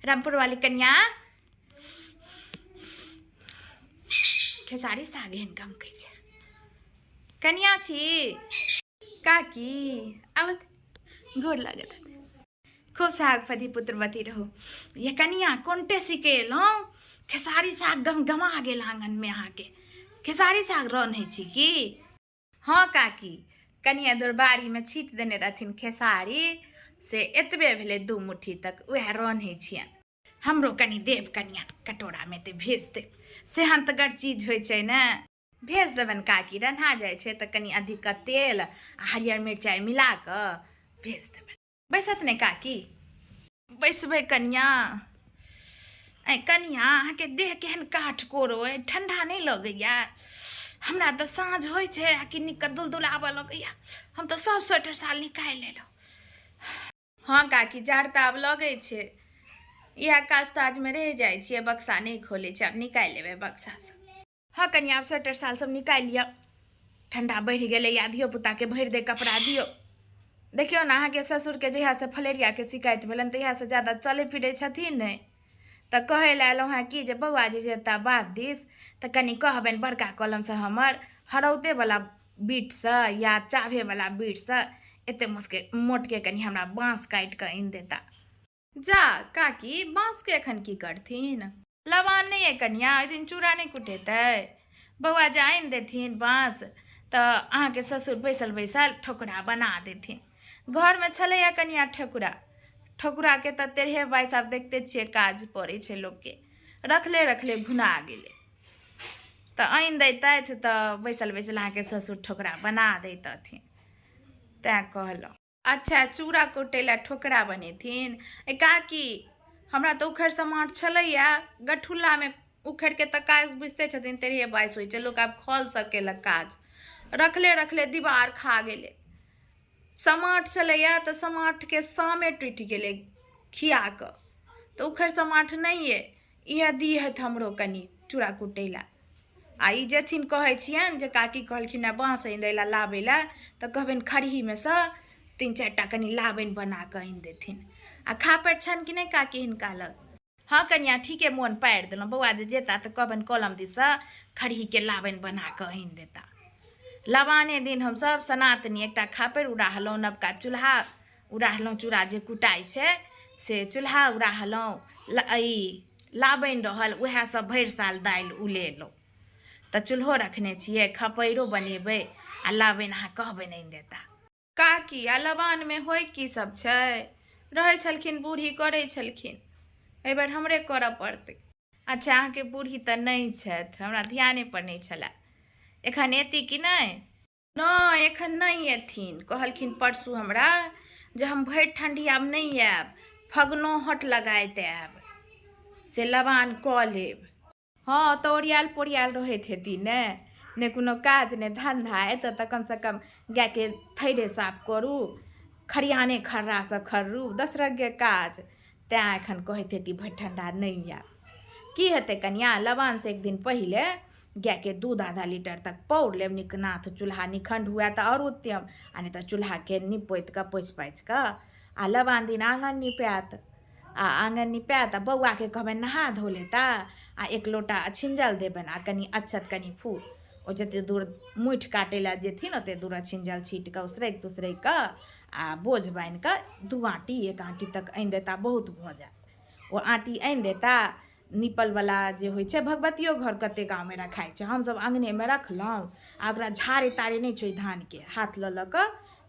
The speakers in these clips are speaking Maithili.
रामपुर वाली कनिया खेसारी साग एहन गमकै छै। कनिया छी काकी, आबत गोर लागत। खूब सागपति पुत्रवती रहू। ये कनिया कोनटे सिकेलहुँ? खेसारी साग गमगमा गेल आङनमे। अहाँके खेसारी साग रन्है छी की? हँ काकी, कनिया दूर बाड़ीमे छीट देने रहथिन खेसारी, से एतबे भेलै 2 मुट्ठी तक, उएह रन्है छियनि। हमरो कनि देब कनिया, कटोरामे एते भेज देब। सेहन्तगर चीज होइ छै ने। भेज देबनि काकी, रन्हा जाइ छै तऽ कनि अधिक तेल आ हरियर मिरचाइ मिला कऽ भेज देबनि। बैसत ने काकी? बैसबै कनिया। ऐ कनिया, अहाँके देह केहन काठ कोरो अइ, ठंडा नहि लगैया? हमरा तऽ साँझ होइ छै आ कि नीकके दुलदुलाबऽ लगैया। हम तऽ सब स्वेटर साल निकालि लेलहुँ। हँ काकी, जाड़ तऽ आब लगै छै। इएह काज ताजमे रहि जाइ छियै, बक्सा नहि खोलै छियै। आब निकालि लेबै बक्सासँ। हँ कनिया, आब स्वेटर साल सब निकालि लिअ, ठंडा बढ़ि गेलै। या धियो पुताके भरि दे कपड़ा दियौ। देखियौ ने, अहाँके ससुरके जहियासँ फलेरियाके शिकायत भेलनि तहियासँ ज्यादा चलै फिरै छथिन नहि। तऽ कहै लए अयलहुँ हेँ कि जे बौआ जे जेता बाध दिस तऽ कनि कहबनि बड़का कलमसँ हमर हरौतेवला बीटसँ या चाभेवला बीटसँ एते मोसके मोटके कनि हमरा बाँस काटि कऽ आनि देता। जा काकी, बाँसके एखन की करथिन? लबान नहि अइ कनिया, ओहि दिन चूड़ा नहि कुटेतै? बौआ जे आनि देथिन बाँस तऽ अहाँके ससुर बैसल बैसल ठोकरा बना देथिन। घरमे छलैए कनिया ठेकुरा। ठोकुराके तऽ तेरहे बाइस आब देखते छियै काज पड़ै छै लोकके, रखले रखले घुना गेलै। तऽ आनि दैतथि तऽ बैसल बैसल अहाँके ससुर ठोकरा बना दैतथिन, तैँ कहलहुँ। अच्छा, चूड़ा कुटै लए ठोकरा बनेथिन। ए काकी, हमरा तऽ उखड़ि समाठ छलैया गठुल्लामे। उखड़िके तऽ काज बुझिते छथिन, तेरहे बाइस होइ छै, लोक आब खलसँ केलक काज। रखले रखले दीवार खा गेलै। समाठ छलैया तऽ समाठके सामे टूटि गेलै खिया कऽ। तऽ उखड़ि समाठ नहि अइ, इएह दिहथि हमरो कनि चूड़ा कुटै लए। आ ई जेथिन, कहै छियनि जे काकी कहलखिन हेँ बाँस आनि दै लए, लाबै लए, तऽ कहबनि खरहीमे सँ 3 4टा कनि लाबनि बना कऽ आनि देथिन। आ खापरि छनि कि नहि काकी हिनका लग? हँ कनिया, ठीके मोन पारि देलहुँ। बौआ जे जेता तऽ कहबनि कलम दिससँ खरहीके लाबनि बना कऽ आनि देता। लबाने दिन हमसभ सनातनी एकटा खापरि उड़ाहलहुँ, नवका चूल्हा उड़ाहलहुँ, चूड़ा जे कुटाइ छै से चूल्हा उड़ाहलहुँ। ई लाबनि रहल, उएह सब भरि साल दालि उलेलहुँ। तऽ चूल्हो रखने छियै, खपैरो बनेबै आ लाबनि अहाँ कहबनि आनि देता। काकी, आ लबानमे होइ की सब छै? रहै छलखिन बूढ़ी, करै छलखिन, एहिबेर हमरे करऽ पड़तै। अच्छा, अहाँके बूढ़ी तऽ नहि छथि, हमरा ध्यानेपर नहि छलए। एखन एती कि नहि? नहि, एखन नहि एथिन। कहलखिन परसू हमरा जे हम भरि ठण्डी आब नहि आयब, फगनोहट लगाइत आयब, से लबान कऽ लेब। हँ तऽ ओरियाएल पोरियाएल रहैत हेती ने, नहि कोनो काज नहि धन्धा। एतऽ तऽ कमसँ कम गायके थैरे साफ करू, खरिहाने खर्रासँ खर्रू, दस रङ्गके काज। तैँ एखन कहैत हेती भरि ठण्डा नहि आयब। की हेतै कनिया, लबानसँ एक दिन पहिले गायके दूध आधा लीटर तक पौर लेब। निकनाथ चूल्हा निखण्ड हुए तऽ आओर उत्तम, आ नहि तऽ चूल्हाके नीप पोति कऽ पोछि पाछि कऽ आ लबान दिन आङन निपायत। आ आङन निपायत आ बौआके कहबनि नहा धो लेता आ एक लोटा अछिञ्जल देबनि आ कनि अच्छत कनि फूल। ओ जतेक दूर मुठि काटै लए जेथिन ओतेक दूर अछिञ्जल छीटि कऽ उसरगि तुसरगि कऽ आ बोझ बान्हि कऽ 2 आँटी 1 आँटी तक आनि देता, बहुत भऽ जायत। ओ आँटी आनि देता। नीपलवला जे होइ छै, भगवतियो घर कतेक गाँवमे रखाइ छै, हमसभ अङ्गनेमे रखलहुँ आ ओकरा झाड़े ताड़े नहि छै, धानके हाथ लऽ लऽ कऽ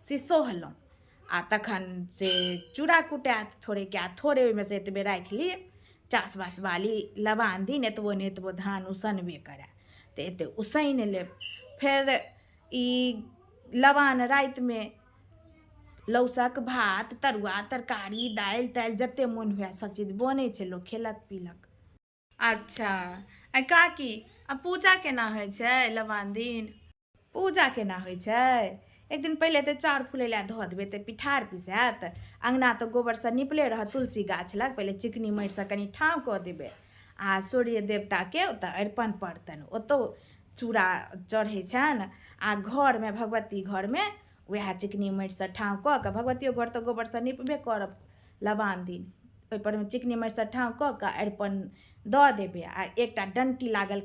से सोहलहुँ। आ तखन से चूड़ा कुटायत थोड़ेके आ थोड़े ओहिमे से एतबे राखि ली। चास बाली लबान दिन एतबो ने एतबो धान उसनबे करए तऽ एते उसनि लेब। फेर ई लबान रातिमे लौसक भात तरुआ तरकारी दालि तालि जते मोन हुए सब चीज बनै छै, लोक खेलक पीलक। अच्छा आ काकी, आ पूजा केना होइ छै लबान दिन? पूजा केना होइ छै? एक दिन पहिले तऽ चाउर फुलै लए धऽ देबै तऽ पिठार पिसायत। अङ्गना तऽ गोबरसँ निपले रहत। तुलसी गाछ लग पहिले चिकनी माटिसँ कनि ठाँव कऽ देबै आ सूर्य देवताके ओतऽ अरिपन पड़तनि, ओतौ चूड़ा चढ़ै छनि। आ घरमे भगवती घरमे उएह चिकनी माटिसँ ठाँव कऽ कऽ भगवतियो घर तऽ गोबरसँ निपबे करब लबान दिन। ओहिपर मे चिकनी माटिसँ ठाँव कऽ कऽ अरिपन दऽ देबै आ एकटा डन्टी लागल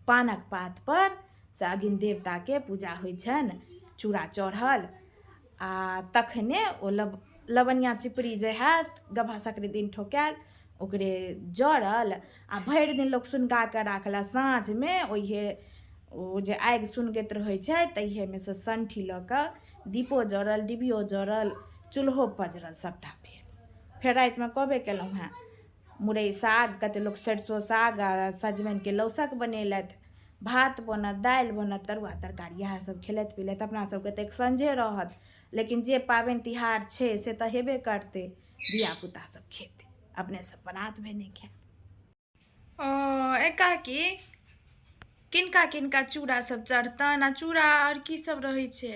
पानक पातपर से अग्नि देवताके पूजा होइ छनि, चूड़ा चढ़ल। आ तखने ओ लवनिया चिपड़ी जे हैत गभा सकरी दिन ठोकायल, ओकरे जड़ल आ भरि दिन लोक सुनगा कऽ राखल। साँझमे ओहिए ओ जे आगि सुनगैत रहै छै तहिएमे से संठी लऽ कऽ दीपो जड़ल, डिबियो जड़ल, चूल्हो पजरल, सभटा भेल। फेर रातिमे कहबे केलहुँ हेँ, मुरइ साग, कतेक लोक सरिसो साग आ सजमनिके लौसक बनेलथि, भात बनत, दालि बनत, तरुआ तरकारी, इएह सब खेलथि पिलथि। अपना सबके तऽ एक संझे रहत, लेकिन जे पाबनि तिहार छै से तऽ हेबे करतै, धियापुता सब खेतै, अपने सब परात भेने खायब। ओ ए काकी, किनका किनका चूड़ा सब चढ़तनि आ चूड़ा आओर की सब रहै छै?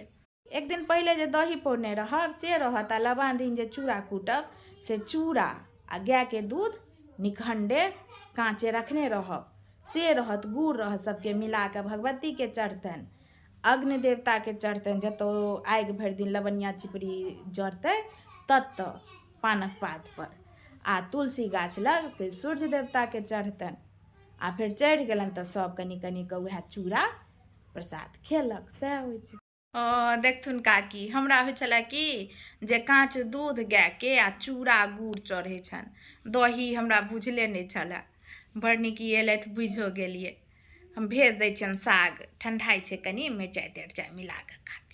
एक दिन पहिले जे दही पौरने रहब से रहत, आ लबान दिन जे चूड़ा कूटब से चूड़ा आ गायके दूध निखण्डे काँचे रखने रहब से रहत, गुड़ रहत, सबके मिलाकऽ भगवतीके चढ़तनि, अग्नि देवताके चढ़तनि। जतऽ आगि भरि दिन लवनिया चिपड़ी जरतै ततऽ पानक पातपर आ तुलसी गाछ लग से सूर्य देवताके चढ़तनि। आ फेर चढ़ि गेलनि तऽ सब कनि कनि कऽ उएह चूड़ा प्रसाद खेलक, सएह होइ छै। ओ देखथुन काकी, हमरा होइ छलै कि जे काँच दूध गायके आ चूड़ा गुड़ चढ़ै छनि, दही हमरा बुझले नहि छलै। बड़ नीक ई एलथि, बुझिओ गेलियै। हम भेज दै छियनि साग, ठण्ढाइ छै कनि, मिरचाइ तिरचाइ मिला कऽ खा।